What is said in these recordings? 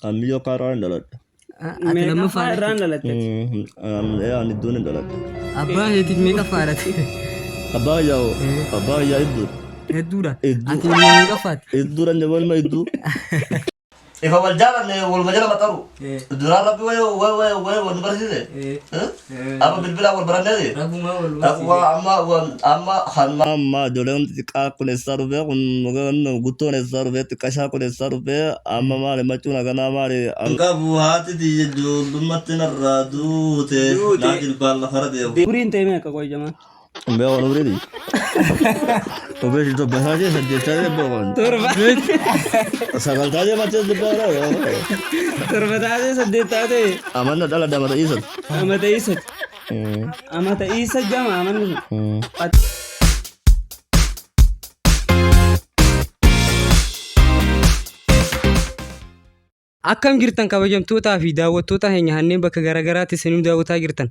Ammiyyoo kaarraa hin dhaladhe. Ati Meeqaffaa lammaffaa irraan dhalatte? Ani iddoon hin dhaladhe. Abbaa keetiif meeqaffaadha? Abbaa kiyyaa hoo? Abbaa kiyyaa hedduu. Hedduudha. Hedduu. Ati meeqaffaati? Hedduudhaan jaboo ilma hedduu. Ifa wal jaalanne waluma jala maxxaru. Duraan rabbi wayi wayi wayi wayi wal nu barsiise. Amma bilbilaa wal baranneeti. Rabbumaa wal Akkuma amma amma hanma. Amma ijoolleen xixiqqaa kun eessaa dhufee kun guttoon eessaa dhufee xiqqashaa kun eessaa dhufee amma maali macuun haganaa maali. Qabu haati tiyya ijoollummaatti narraa duute Duute. naa jilbaan lafarra deemu. Umriin ta'e meeqa qoy jamaa? Beekan umriin. Ogeessi torba taatee saddeet taatee beekan. 7. 9 taatee mattee dubbaara. 7 taatee 8 taatee. Amanna dhala damata isat. Amata isat. Amata isa jama amanni sun. Akkam jirtan kabajamtootaa fi daawwattoota keenya kanneen bakka garaagaraatti isiniif daawwataa jirtan.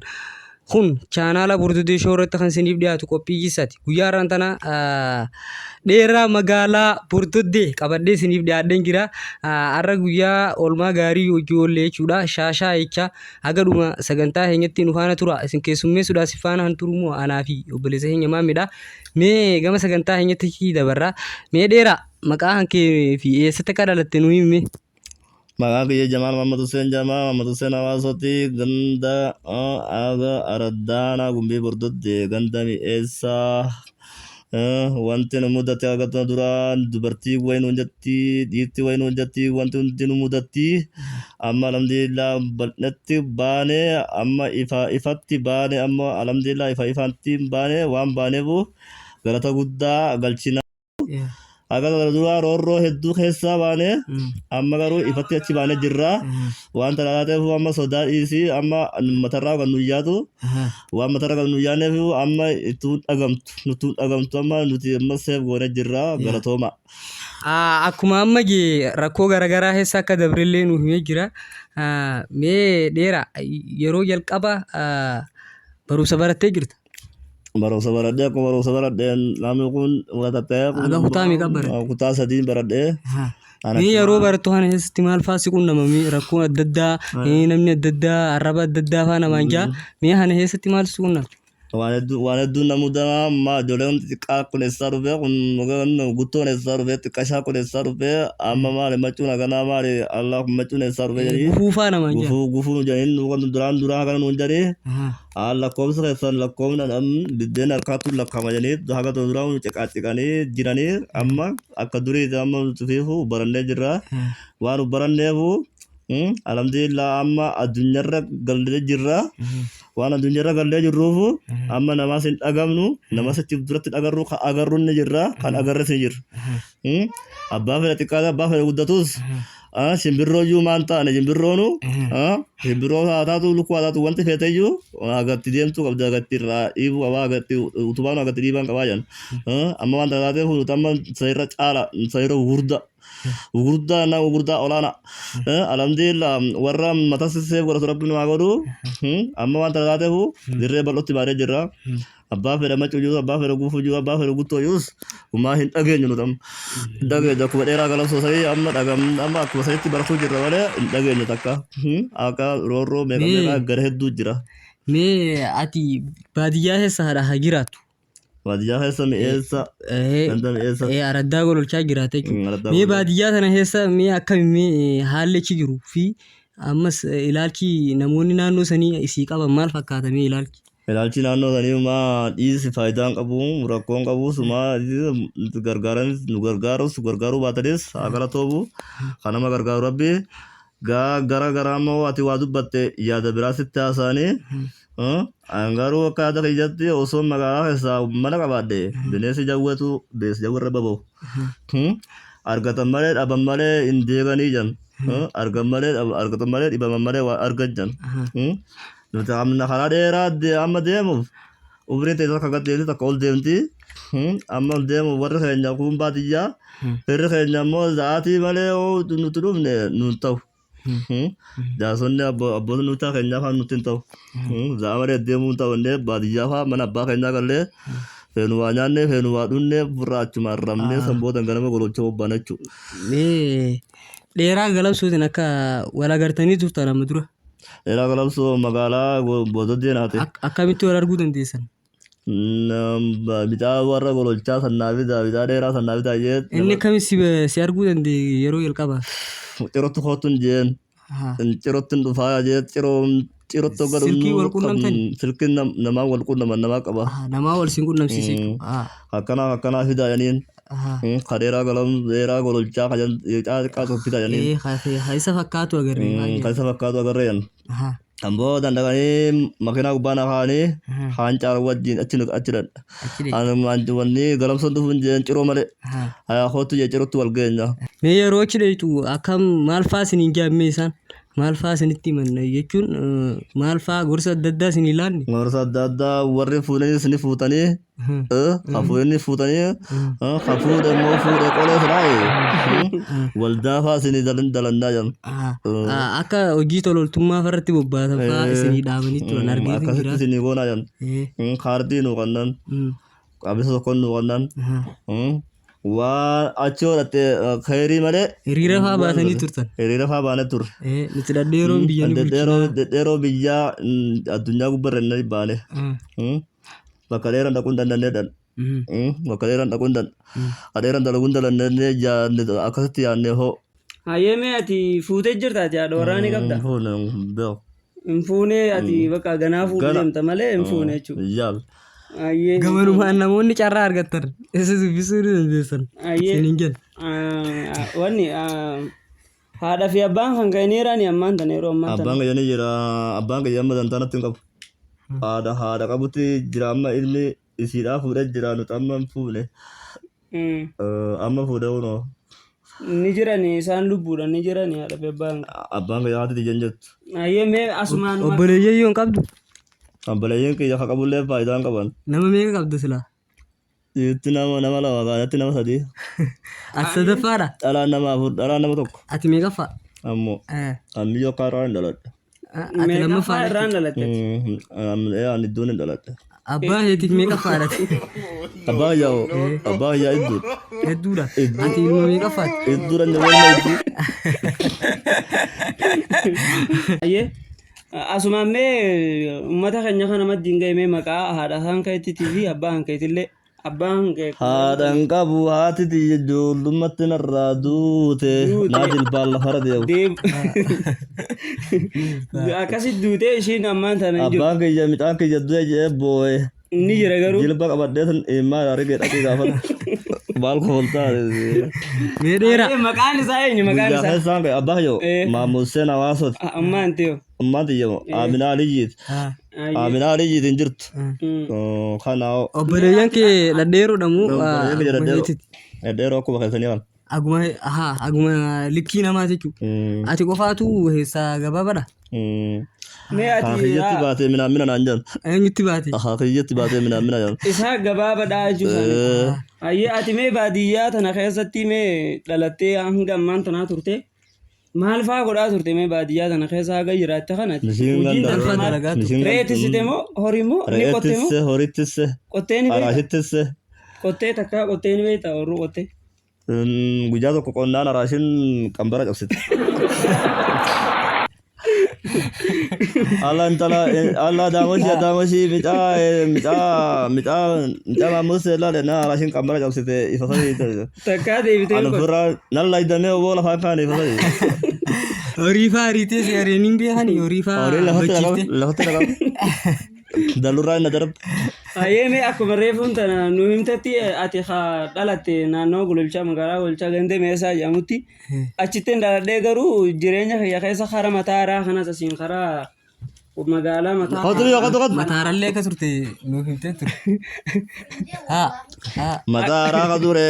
Kun chaanaala Bordodee Show irratti kan isiniif dhiyaatu qophii jissaati. Guyyaa har'aan tana dheeraa magaalaa Bordoddee qabadhee isiniif dhiyaadheen jira. Har'a guyyaa oolmaa gaarii hojii oollee jechuudha. Shaashaa jecha haga dhuma sagantaa keenyatti nu faana tura. Isin keessummeessuudhaaf si faana kan turu immoo anaa fi obboleessa keenya Maammidha. Mee gama sagantaa keenyatti dabarra. Mee dheeraa maqaa kan kee fi eessatti akka dhalatte nu himi. Maqaan kiyya Jamaal Mahammad Hussein jedhama. Mahammad Hussein Hawaasootti ganda aga Araddaanaa Gumbii Bordoddee ganda mi'eessaa. Wanti nu mudate aga duraan dubartii wayi nuun jetti dhiirti wayi nuun jetti wanti hundi nu mudatti. Amma alhamdulillah bal'inatti baane amma ifa ifatti baane amma alhamdulillah ifa ifaatti baane waan baaneefu galata guddaa galchina. Akka kana duraa roorroo hedduu keessaa baane amma garuu ifatti achi baanee jirra. Waan tana taateef amma sodaa dhiisii amma matarraa kan nu yaatu waan matarraa kan nu yaanneef amma ittuu dhagamtu nuttuu dhagamtu amma nuti amma seef goonee jirra galatooma. Akkuma amma jee rakkoo garaagaraa keessa akka dabrillee nuuf himee jira. Mee dheeraa yeroo jalqaba barumsa barattee jirta? Barumsa baradhee akkuma barumsa baradheen namni kun watattee kun Haga kutaa meeqa baratte? Kutaa sadiin baradhee. Ana Mee yeroo barattu kana keessatti maal fa'aa si qunnama? Mee rakkoon adda addaa, namni adda addaa, arraba adda addaa fa'aa namaan jaa. Mee kana keessatti maal si qunnama? Waan hedduu waan hedduun na mudamaa amma ijoolleen xixiqqaa kun eessaa dhufee kun guttoon eessaa dhufee xiqqashaa kun eessaa dhufee amma maali macuun haganaa maali Allah kun macuun eessaa dhufee jedhii Gufuu fa'aa namaan jaa. Gufuu gufuu jedhanii nu kan duraan duraa kana nuun jedhii. Lakkoofsa keessan lakkoofna biddeen harkaatu lakkaa'ama jedhanii haga duraa nu ciqaaciqanii jiranii amma akka durii amma nuti barannee jirra. Waan nu baranneefu alhamdulillah amma addunyaarra gallee jirra. Waan addunyaarra gallee jirruufu amma namaas hin dhagamnu namas achi duratti dhagarru kan agarru ni jirra kan agarres ni jirra. Abbaa fedhe xiqqaata abbaa fedhe guddatus simbirroo iyyuu maan taane simbirroonu simbirroo haa taatu lukkuu haa taatu wanti feete iyyuu hagatti deemtuu qabdi hagatti irraa dhiibuu qabaa hagatti utubaan hagatti dhiibaan qabaa jedhan. Amma waan taateef nuti amma seera caala seera gurguddaa gurguddaa nama gurguddaa olaanaa. Alhamdulillah warra mataa sisseef godhatu rabbi nu haa godhu. Amma waan taateef dirree bal'ootti baanee jirra. Abbaa fedha maccuu jiru, abbaa fedha gufuu jiru, abbaa fedha guttoo jirus humaa hin dhageenyu nuti amma. Hin dhageenyu akkuma dheeraa galamsoo sanii amma dhagam amma akkuma sanitti baratuu jirra malee hin dhageenyu takka. Akka roorroo meeqa meeqa gara hedduu jira. Mee ati baadiyyaa keessa haadha haa jiraattu. Baadiyyaa keessa mi'eessa. Ganda mi'eessa. Araddaa gololchaa jiraata jechuudha. Araddaa Mee gololchaa. baadiyyaa sana keessa mee akkami mee haalli achi jiru fi ammas ilaalchi namoonni naannoo sanii isii qaban maal fakkaata mee ilaalchi? Ilaalchi naannoo sanii maa dhiisi faayidaa hin qabu rakkoo hin qabu sumaa gargaaranis nu gargaarus gargaaruu baatanis haa galatoomu kan nama gargaaru rabbi gaa gara garaa immoo ati waa dubbatte yaada biraa sitti haasa'anii an garuu akka yaada kiyyatti osoo magaalaa keessaa mana qabaadhe bineensi jawweetu bineensi jawweerra baba'u argatan malee dhaban malee hin deeganii jan argan malee argatan malee dhibaman malee waa argan jan. Nuti amma karaa dheeraa amma deemuuf umriin ta'e takka gad deemti takka ol deemti. Amma ol deemuuf warri keenya kun baadiyyaa firri keenya immoo sa'aatii malee yoo nuti dhufne nuun ta'u. Jaarsonni abboonni nuti keenyaa fa'aa nutti hin ta'u. Za'a malee deemuu hin ta'u innee baadiyyaa fa'aa mana abbaa keenyaa gallee feenu waa nyaannee feenu waa dhunnee ofirraa achumaan ramnee san booda ganama gololcha bobbaana jechuudha. Mee Dheeraa Galamsootiin akka wal agartanii turtan amma dura. Dheeraa Galamsoo magaalaa Bododdee naate. Akkamitti wal arguu dandeessan? Bicaa warra gololchaa sannaa fidaa, bicaa dheeraa sannaa fidaa jee. Inni akkamitti si arguu danda'e yeroo jalqabaaf? Cirottu kootun jeen. Cirottin dhufaa jee cirottu godhu. Silkii wal quunnamtani? Silkiin namaa wal quunnaman namaa qaba. Namaa wal sin quunnamsiise jechuudha. Akkanaa akkanaa fidaa janiin. Ka dheeraa galam dheeraa gololchaa ka jan xiqqaa tokko fidaa janiin. Ka isa fakkaatu agarree. Ka isa fakkaatu agarree jan. Kan booda dhaqanii makiinaa gubbaa na kaa'anii kaan caala wajjin achi achi dhadha. Wanni Galamsoon dhufuun jeen Ciroo malee. Hayaa kootu jee Cirootti wal geenya. Mee yeroo achi dheeyxu akkam maal fa'aa isiniin jedhan isaan? Maal fa'aa isinitti himan jechuun maal fa'aa gorsa adda addaa isinii laanne? Gorsa adda addaa warri fuudhanis ni fuutanii ka fuudhanii fuutanii ka fuudhe immoo fuudhe qolee siraaye waldaa fa'aa isinii dalannaa jedhan. Akka hojii tololtummaa irratti bobbaatan fa'aa isinii dhaamanii turan argeetiin Akkasitti jira. isinii goonaa jedhan. Kaardii nuu kennan. Qabisa tokko nuu kennan. Waan achi godhatte khayrii malee. Hiriira fa'aa baatanii turtan. Hiriira fa'aa baanee turre. Nuti dhadheeroon biyya ni Dhedheeroo bulchinaa. dhedheeroo biyyaa addunyaa gubbarra inni baane. Bakka dheeran dhaquu hin dandeenye dhan. Bakka dheeran dhaquu hin dandeenye. Dheeran dalaguu hin dandeenye yaadne akkasitti yaadne hoo. Hayyee, mee ati fuutee jirta? Ati haadha warraa ni qabda? Fuune hin beeku. Hin fuunee ati, bakka ganaa fuudhuu Gana. deemta malee hin fuune jechuudha. Yaal. Hayyee. Gamanumaan namoonni carraa argattan isa dubbisuu ni dandeessan. Hayyee. Isiniin jenna. Wanni haadha fi abbaan kan ka'iniirani ammaan tana yeroo ammaan tana. Abbaan kiyya ni jira. Abbaan kiyya amma dantaanatti hin qabu. Haadha qabutti jira, amma ilmi isiidhaa fuudhee jira, nuti amma hin fuune. Amma fuudhee kunoo. Ni jirani isaan, lubbuudhaan ni jirani haadha fi abbaan? Abbaan kiyya haati tiyya hin jirtu. Hayyee, mee asumaan Obboleeyyan yoo hin qabdu? Obboleeyyan kiyya ka qabullee faayidaa hin qaban. Nama meeqa qabda silaa? Itti nama lama kaanatti nama sadii. Ati sadaffaadha. Dhalaan nama afur, dhalaan nama tokko. Ati meeqaffaa? Ammoo ammiyyoo kaarraa hin dhaladhe. Ati Meeqaffaa lammaffaadha. irraan dhalatte? Ani iddoon hin dhaladhe. Abbaa keetiif meeqaffaadha? Abbaa kiyyaa hoo? Abbaa kiyyaa idduudha. Hedduudha. Ati ilma meeqaffaati? Idduudha inni walma idduu. Hayyee, asumaan mee uummata keenya kana maddiin ga'e, mee maqaa haadha kan keetiitii fi abbaa kan keetillee, abbaan kee. Haadha hin qabu, haati tiyya ijoollummaatti narraa duute. Duute. Naa jilbaan lafarra deemu. Deem akkasitti duutee ishiin ammaan tana hin jiru. Abbaan kiyya midhaan kiyya du'e jedhee boo'e. Inni jira garuu. Jilba qabadhee sun immaa argee dhaqee gaafadha. Maal kooltaa? Mee dheeraa. Hayyee, maqaan isaa eenyu maqaan Guyyaa isaa? keessaan ka'e abbaa kiyya Maammud Hussein Hawaasoti. Ammaan tiyo. Ammaan tiyya Aminaa Aliyyiiti. Aminaa Aliyyiiti hin jirtu. Kanaaf. Obboleeyyan kee dhadheeroodha moo? Obboleeyyan kiyya dhadheeroo. Dhadheeroo akkuma keessanii kana. Aguma haa aguma likkii namaa jechuudha. Ati qofaatu keessaa gabaabaadha. Mee ati Akaakayyatti baatee minaan mina naan jedhan. Eenyutti baate? Akaakayyatti baatee minaan mina jedhan. Isaa gabaabaadha jechuudha. Hayyee, ati mee baadiyyaa tana keessatti mee dhalattee hanga ammaan tanaa turte, maal faa godhaa turte mee baadiyyaa tana keessa haga jiraatte kanati? Mishiin Hojiin ganda. tante maal? Dalagaa turte. Mishiin Re'ee tissite moo horii moo ni qotte moo? Re'eettisse, horittisse, Qottee ni beekta? araashittisse. Qottee takka qottee ni beekta, horuu qottee? Guyyaa tokko qonnaan araashin qambara cabsite. Alla intala alla daamoshii daamoshii micaa micaa micaa micaa maamus laale na araashin qambara cabsite ifa sanii. Takkaa deebitee Ani hin qotte. ofirraa nan laydamee oboo lafaan kaane ifa sanii. Horii faa ariitee si ariin hin beekani, horii faa Horii lafatti dhaqame bachiifte. lafatti dhaqame. Dallurraa inni darbe. Hayyee, mee akkuma reefuun tana nu himtetti ati haa dhalatte naannoo Gololchaa, magaalaa Gololchaa ganda Meesaa jedhamutti. Achitti hin dhaladhee, garuu jireenya kiyya keessa karaa Mataaraa kanas asiin karaa magaalaa mataa. Qotu yoo qotu qotu. Mataarallee akka turte nuuf himtee ture. Haa haa. Mataa haaraa ka ture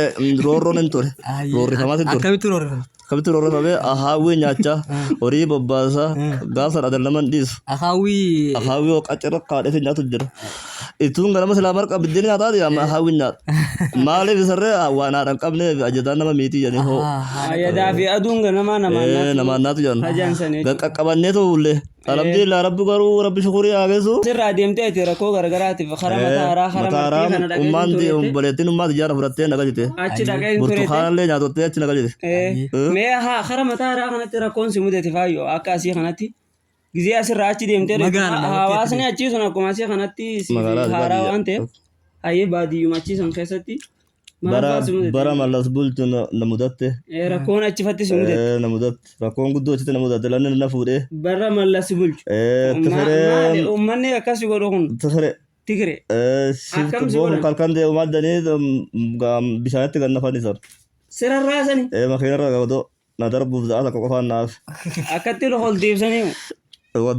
roorroon hin ture. Roorrifamaas hin ture. Akkamitti roorrifama? Akkamitti roorrifamee ahaawwii nyaachaa, horii bobbaasaa, gaafa sana adan nama hin dhiisu. Akaawwii. Ahaawwii qaccirra kaadhee nyaatu jira. Ituun ganama silaa marqa biddeen nyaataati amma ahaawwii nyaata. Maaliif isarree waan haadha hin qabne ajajaan nama miitii jedhanii hoo. Ayyadaa fi aduun ganamaa namaan naatu. Namaan naatu jedhan. Hajaan sana jechuudha. Qaqqabanneetu bullee. Alhamdulillah, rabbi garuu rabbi shukurii haa geessu. Sirraa deemtee ati rakkoo garagaraatiif kara mataa haaraa kara Mataa martii haraa kana dhaqee ummaan hin turete. obboleettiin ummaa xiyyaara fudhattee na galchite. Achi dhaqee hin turete. Burtukaanallee nyaatottee achi na galchite. Mee haa kara mataa haaraa kanatti rakkoon si mudate faayyo akka asii kanatti gizee asirraa achi deemtee Magaaluma hawaasni achii sun akkuma asii kanatti siif Magaalaa haaraa baadiyyaa. waan ta'eef hayyee baadiyyuma achii san keessatti maal Bara fa'aa si mudate? bara Mallas bulchu na mudatte. Rakkoon achifatti si mudate. Na mudatte. Rakkoon guddoo achitti na mudatte. Lanni na fuudhee. Bara Mallas bulchu. Tifiree Maali uummanni akkasi godhu kun tifiree. Tigire. Shift Akkam si boofu godhan? kalkan deemu maddanii bishaanitti gad nafan isan. Sirarraasani Makiinarra qabatu na darbuuf za'a tokko qofaan naaf. Akkatti ol deebisanii.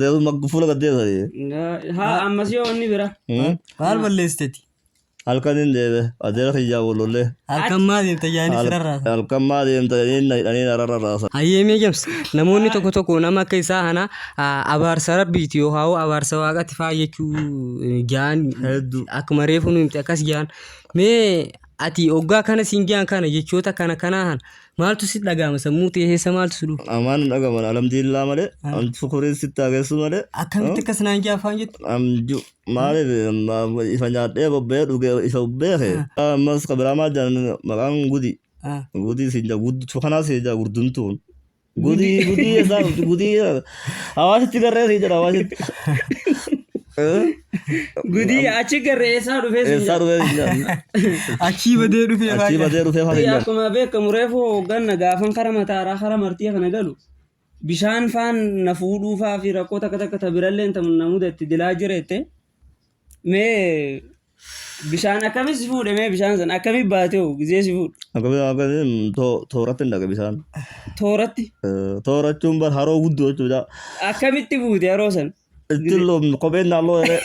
Deebisu fuula gad deebisanii. Haa ammas yoo inni bira. Maal balleessiteeti? Halkan hin deebe adeera kiyyaa wallollee. Halkan maa deemta yaani sirarraasa? Halkan maa deemta jedhanii na hidhanii na rarraasan. Hayyee mee James, namoonni tokko tokko nama akka isaa kana abaarsa rabbiiti yookaan abaarsa waaqati faa jechuu ja'an Hedduu. Akkuma reefu nu himte akkas ja'an. Mee ati hoggaa kana siin ja'an kana jechoota kana kanaa kana maaltu si dhaga'ama sammuu tee keessa maaltu si dhufa? Amaan hin dhagaman alhamdulillah malee an sukuriin sitti hageessu malee. Akkamitti akkas naan ja'a afaan jettu? Amju maaliif ifa nyaadhee bobba'ee dhuge isa beeke. Ammas ka biraa maal jedhan maqaan gudi. Gudii siin jaa guddu kanaa siin jaa gurdumtuun. Gudii gudii eessaa gudii hawaasitti garree siin jedha hawaasitti. Gudii achi garree eessaa dhufee siin Eessaa jedha. dhufee siin jedha. Achii badee dhufee Achii badee dhufee faa siin jedha. Akkuma beekamu reefu hoogganna gaafan kara mataaraa kara martii kana galu bishaan faan na fuudhuu faa fi rakkoo takka takka ta birallee ta na mudatti dilaa jireette mee bishaan akkamii si fuudhe mee bishaan san akkamii baate hoo gizee si fuudhe? Akkamii akkamii tooratti hin dhaqe bishaan. Tooratti. Toorachuun bar haroo guddoo jechuudha. Akkamitti buute haroo san? Ittiin loomnu kopheen naannoo yeree.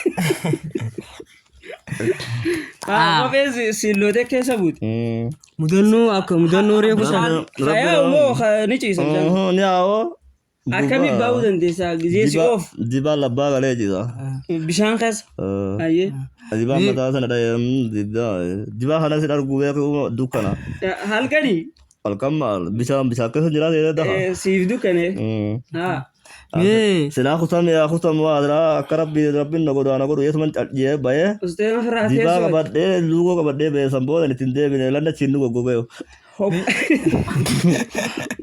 Kopheen siillootee keessa buute. Mudannoo akka mudannoo reefu sana. Hayaa immoo ni ciisa bishaan. Ni haawoo. Akkamitti ba'uu dandeessaa gizee si oofu Dibaa labbaa galee jira. Bishaan keessa? Hayyee. Dibaa mataa sana dhahee dibaa kana si arguu beeku dukkana. Halkanii Halkan maal bishaan bishaan keessa jiraate yeroo dafa. Siif dukkane. Haa. Mee Silaa kutame yaa kutamu waa silaa akka rabbi rabbiin na godhu ana godhu yesuman cal'iyee bahee Ustee ofirraa dibaa teessoo. qabadhee luugoo qabadhee bahee san booda ittiin deebine lanna chiin nu goggogeeyo.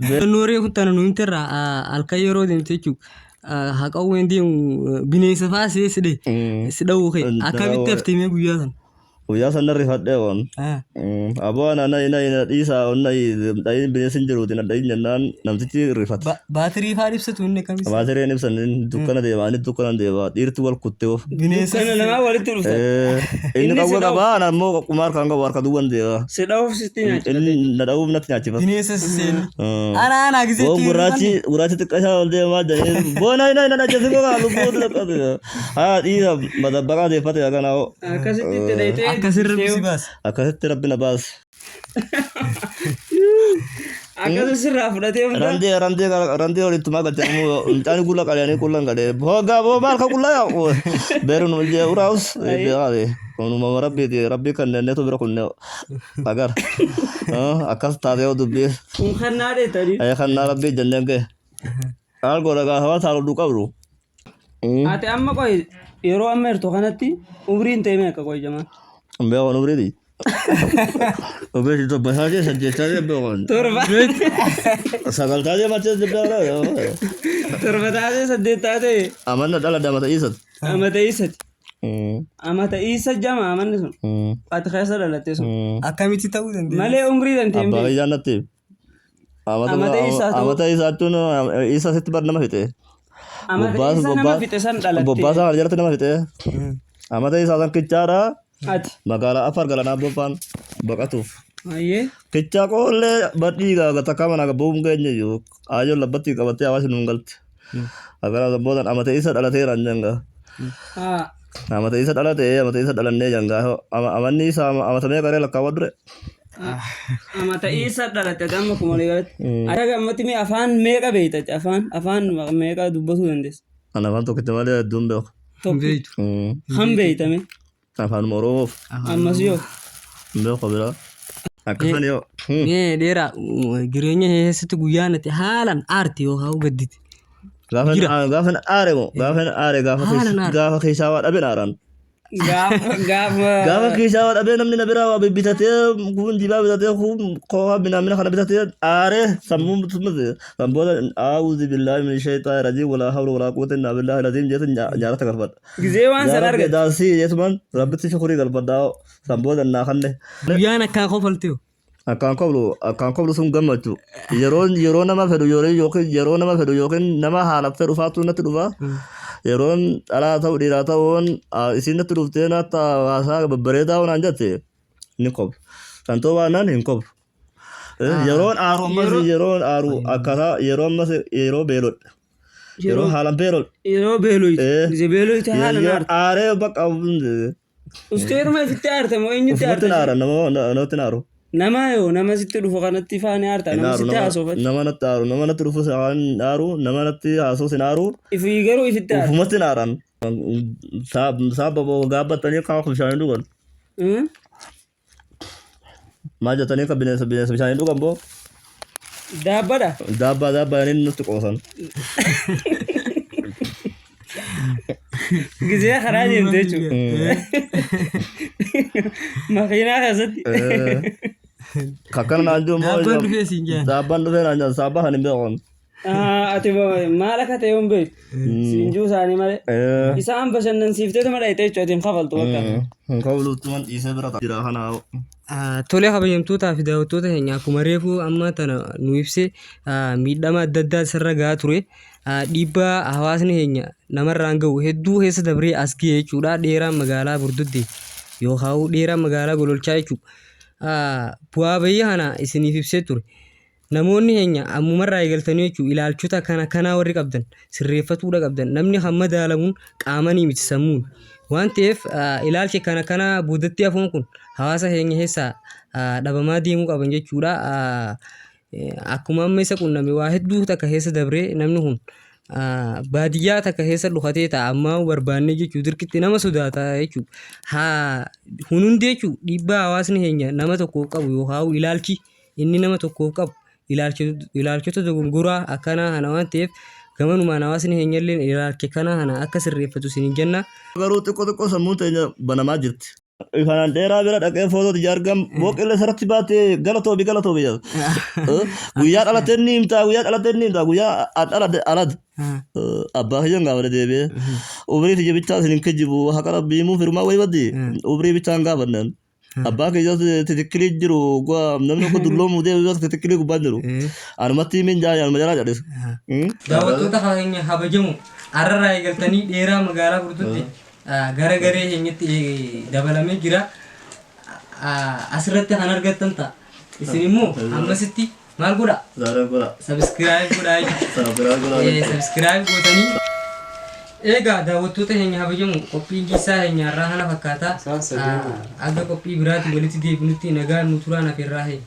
Mudannoo reefu tana nu himterraa halkan yeroo deemte jechuudha. Haqawween deemu bineensa fa'aa see si dhahe si dha'uu ka'e akkamitti haftee mee guyyaa sana? Guyyaa san narri fadhee waan. Aboo ana na na na dhiisaa onna dhayin bineensi hin jiruuti na dhayin jennaan namtichi rifate. Baatirii fa'aa ibsatu inni akkamis? Baatireen ibsan dukkana deema ani dukkana deema dhiirti wal kuttee of. Bineensa Dukkana lamaa walitti dhuftan. Inni Inni si qawwee dha'uuf. qabaa ana ammoo qumaar kan qabu harka duwwan deema. Si dha'uuf sitti nyaachifate. Inni na dha'uuf natti nyaachifate. Bineensa si seeni. Ana ana gisee Boo gurraachi gurraachi xiqqaa isaa ol deemaa jedhee boo na na na ajjeesi koo lubbuu xiqqaate. Haa dhiisa madabbaqaa deeffate akkanaa hoo. Akkasitti itti dhayitee. Akkasirra rabbi si baase. Akkasitti rabbi na baase. Akkasi sirraa fudhatee hunda. Randee randee randee walitti maa galchee ammoo mucaan qulla qalanii qulla hin galee. Hoggaa boo maal ka qulla yaa beeruun jee uraus beekaate. Kunuma rabbiiti rabbii kan nenneetu bira kunne agar. Akkas taatee yoo dubbii. Kun kannaa dheettanii. Kan naa rabbii jenneen kee. Maal godha gaafa waan saalodhu qabdu. Ati amma qoy yeroo amma jirtu kanatti umriin ta'e meeqa qoy jamaan? Beekoon umriiti. Umriiti torba taatee saddeet taatee beekoon. 7. 9 taatee mattee beekoon. 7 taatee 8 taatee. Amanna dhala damata isat. Amata isati. Amata isa jama amanni sun. Ati keessa dhalatte sun. Akkamitti ta'uu dandeenya? Malee umrii danteen Abbaa beeku. kiyyaa natti. Amata isaa ta'uu. Amata isaattuun isa sitti bar nama fixe. Amata isa nama fixe san dhalatte. Bobbaasaa kana jalatti nama fixe. Amata isaa san kichaadha. Ati. Magaalaa Afar galanaa bobbaan baqatuuf. Ayyee. Kichaa qoollee badhii gaaga takka mana bu'uun keenya iyyuu ayyoon labbatti qabattee hawaasni nuun galte. Akkana boodan amata isa dhalateera hin jenga. Haa. Amata isa dhalate amata isa dhalannee jenga. Amanni isa amata meeqa ree lakkaawwa dure. Amata isa dhalate amma kuma walii galatti. Ati ammatti mee afaan meeqa beekta ati? Afaan afaan meeqa dubbatuu dandeessa? Ani afaan tokkicha malee hedduun beeku. Tokko. Beektu. Ham beektame. Afaanuma Oromoof Ammas yoo. hin beeku biraa. Akkasan yoo. Mee dheeraa jireenya keessatti guyyaan ati haalaan aarti yookaan gaddite. Gaafa Jira. gaafa aare moo gaafa aare gaafa Haala naara. gaafa keessaa waa dhabeen aaraan. Gaafa gaafa Gaafa keessaa waa dhabee namni na biraa waa bitatee kun jibaa bitatee kun koohaa binaamina kana bitatee aaree sammuun san booda aawuzi billaahi min shayxaan rajiim walaa hawla walaa quwwata illaa billaahi laziim jeetu nyaarata galfadha. Gizee waan Yaa san Rabbi argatte. daansii jeetumaan rabbitti shukurii galfadhaa san booda naa kanne. Guyyaan akkaan kofaltee. Akkaan koblu sun gammachuu. Yeroo nama fedhu yeroo yookiin yeroo nama fedhu yookiin nama haala fedhu faatu natti dhufa. Yeroon dhalaa ta'u dhiiraa ta'uun isiin natti dhuftee natti haasaa babbareedaa naan jette ni koblu. Kan ta'uu baannaan hin koblu. Yeroon aaru ammas yeroon aaru akkaataa yeroo ammas yeroo beelodha. Yeroo haalaan beelodha. Yeroo beeloyte. Gizee beeloyte haala Yeroo naarta. aaree bakka Usteetuma ifitti aarta moo eenyutti ufumatti aarta? naara nama namatti naaru. Nama yoo nama sitti dhufu kanatti faana aarta nama Naaru sitti haasofatti. nama natti aaru nama natti dhufu hin aaru nama natti haasoo sin aaru Ifii garuu ifitti aarta. ufumatti naaran. Saaba gaabbatanii kaaka bishaanii dhugan. Maal jettanii akka bineensa bishaanii dhugan boo Daabbadha. daabbaa daabbaa inni nutti qoosan. Gizee karaa deemte jechuudha. Makiinaa keessatti. Kakkana naan jiru immoo Daabbaan dhufee siin jedhan. Daabbaan dhufee naan jedhan saabbaa kan hin beekan. Ati maal akka ta'e hin beektu. Siinjuu isaanii malee. Isaan bashannansiifteetuma dhayite jechuudha ati hin kafaltu bakka. Hin kafaluttuman dhiisee bira jira kana. Tole kabajamtootaa fi daawwattoota keenya akkuma reefu amma tana nu ibse miidhama adda addaa sirra gahaa ture. Dhiibbaa hawaasni keenya namarraan gahu hedduu keessa dabree as gahe jechuudha. Dheeraan magaalaa Bordoddee yookaan dheeraan magaalaa Gololchaa jechuudha. Bu'aa bahii kana isiniif ibsee ture. Namoonni keenya ammumarraa eegaltanii jechuudha ilaalchota kana kanaa warri qabdan sirreeffatuudha qabdan. Namni kan madaalamuun qaamanii miti sammuun. Waan ta'eef ilaalchi kana kanaa boodatti hafuun kun hawaasa keenya keessaa dhabamaa deemuu qaban jechuudha. Akkuma amma isa qunname waa hedduu takka keessa dabree namni kun baadiyyaa takka keessa dhokatee ta'a ammaa barbaannee jechuudha dirqitti nama sodaata jechuudha. Haa kun hundi jechuudha dhiibbaa hawaasni keenya nama tokkoof qabu yookaan ilaalchi inni nama tokkoof qabu ilaalchota dogongoraa akkanaa kana waan ta'eef gamanumaan hawaasni keenya illee ilaalcha kanaa kana akka sirreeffatu isiniin jenna. Garuu xiqqoo xiqqoo sammuun teenya banamaa jirti. Kanaan dheeraa bira dhaqee footoo ija argam booqillee sarratti baatee galatoomi galatoomi jedha. Guyyaa dhalatee ni himtaa guyyaa dhalatee ni himtaa guyyaa an dhaladhe alad. Abbaa kiyyan gaafadhe deebi'ee. Umrii tiyya bichaa isin hin kijibu haqa rabbii himuu firmaa wayii baddi. Umrii bichaan gaafannaan. Abbaa kiyya titikilii jiru namni akka dulloomuu deebi'u titikilii gubbaan jiru. Anumatti himin jaa anuma jalaa jedhis. Daawwattoota keenya kabajamu har'arraa eegaltanii dheeraa magaalaa Bordoddee gara garee keenyatti dabalamee jira. Asirratti kan argattan ta'a. Isin immoo ammasitti maal godha? Subscribe godhaa jechuudha. Subscribe gootanii. Egaa daawwattoota keenya kabajamu qophiin giisaa keenya irraa kana fakkaata. Aga qophii biraatti walitti deebinutti nagaan nu turaan afeerraa keenya.